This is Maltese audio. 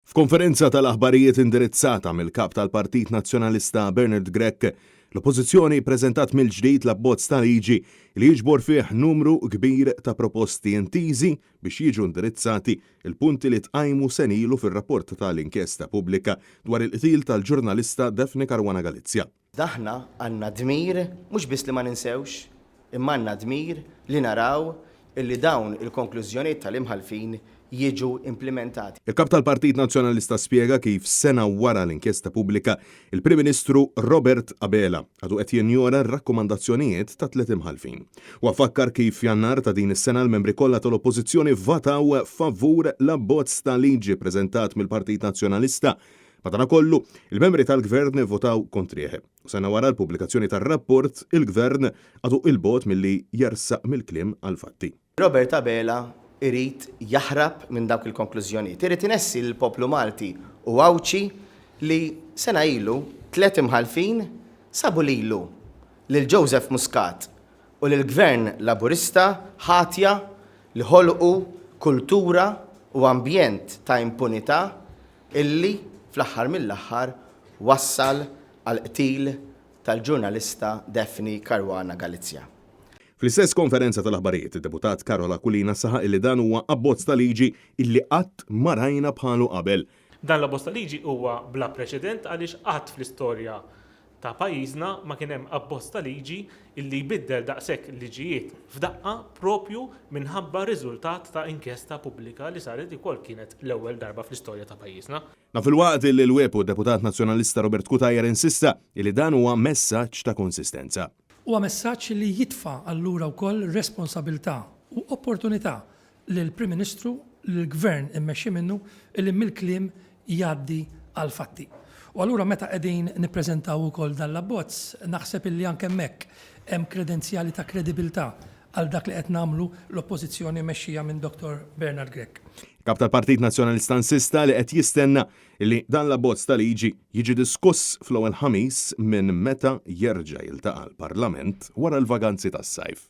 F'konferenza tal-aħbarijiet indirizzata mill-Kap tal-Partit Nazzjonalista Bernard Grech, l-Oppożizzjoni ppreżentat mill-ġdid l-abbozz ta' liġi li jiġbor fih numru kbir ta' proposti intiżi biex jiġu indirizzati l-punti li tqajmu sena ilu fir-rapport tal-inkjesta pubblika dwar il-qtil tal-ġurnalista Daphne Caruana Galizia. Aħna għandna dmir mhux biss li ma ninsewx, imma għandna dmir li naraw illi dawn il-konklużjonijiet tal-imħallfin jiġu implimentati. Il-Kap tal-Partit Nazzjonalista spjega kif sena wara l-inkjesta pubblika, il-Prim Ministru Robert Abela għadu qed jinjora r-rakkomandazzjonijiet ta' tliet imħallfin. Huwa fakkar kif f'Jannar ta' din is-sena l-membri kollha tal-Oppożizzjoni vvataw favur l-abbozz ta' liġi ppreżentat mill-Partit Nazzjonalista. Madanakollu, il-membri tal-Gvern ivvutaw kontrih. U sena wara l-pubblikazzjoni tar-rapport, il-Gvern għadu 'il bogħod milli jersaq mill-kliem għall-fatti. Robert Abela irid jaħrab minn dawk il-konklużjonijiet. Irid inessi lill-poplu Malti u Għawdxi li sena ilu tliet imħallfin sabu lilu, lil Joseph Muscat u lill-Gvern Laburista ħatja li ħolqu kultura u ambjent ta' impunità illi fl-aħħar mill-aħħar wassal għall-qtil tal-ġurnalista Daphne Caruana Galizia. Fl-istess konferenza tal-aħbarijiet, id-Deputat Karol Aquilina saħaq illi dan huwa abbozz ta' liġi illi qatt ma rajna bħalu qabel. Dan l-abbozz ta' liġi huwa bla preċedent għaliex qatt fl-istorja ta' pajjiżna ma kien hemm abbozz ta' liġi illi jbiddel daqshekk liġijiet f'daqqa proprju minħabba riżultat ta' inkjesta pubblika li saret ukoll kienet l-ewwel darba fl-istorja ta' pajjiżna. Dan filwaqt illi l-Whip u Deputat Nazzjonalista Robert Cutajar insista illi dan huwa messaġġ ta' konsistenza. Huwa messaġġ li jitfa' allura wkoll responsabilità u opportunità lill-Prim Ministru, lill-Gvern immexxi minnu, illi mill-kliem jgħaddi għall-fatti. U allura meta qegħdin nippreżentaw ukoll dan l-abbozz, naħseb illi anke hemmhekk hemm kredenzjali ta' kredibilità għal dak li qed nagħmlu l-Oppożizzjoni mmexxija minn Dottor Bernard Grech. Il-Kap tal-Partit Nazzjonalista insista li qed jistenna li dan l-abbozz ta' liġi jiġi diskuss fl-ewwel Ħamis minn meta jerġa' jiltaqa' l-Parlament wara l-vaganzi tas-sajf.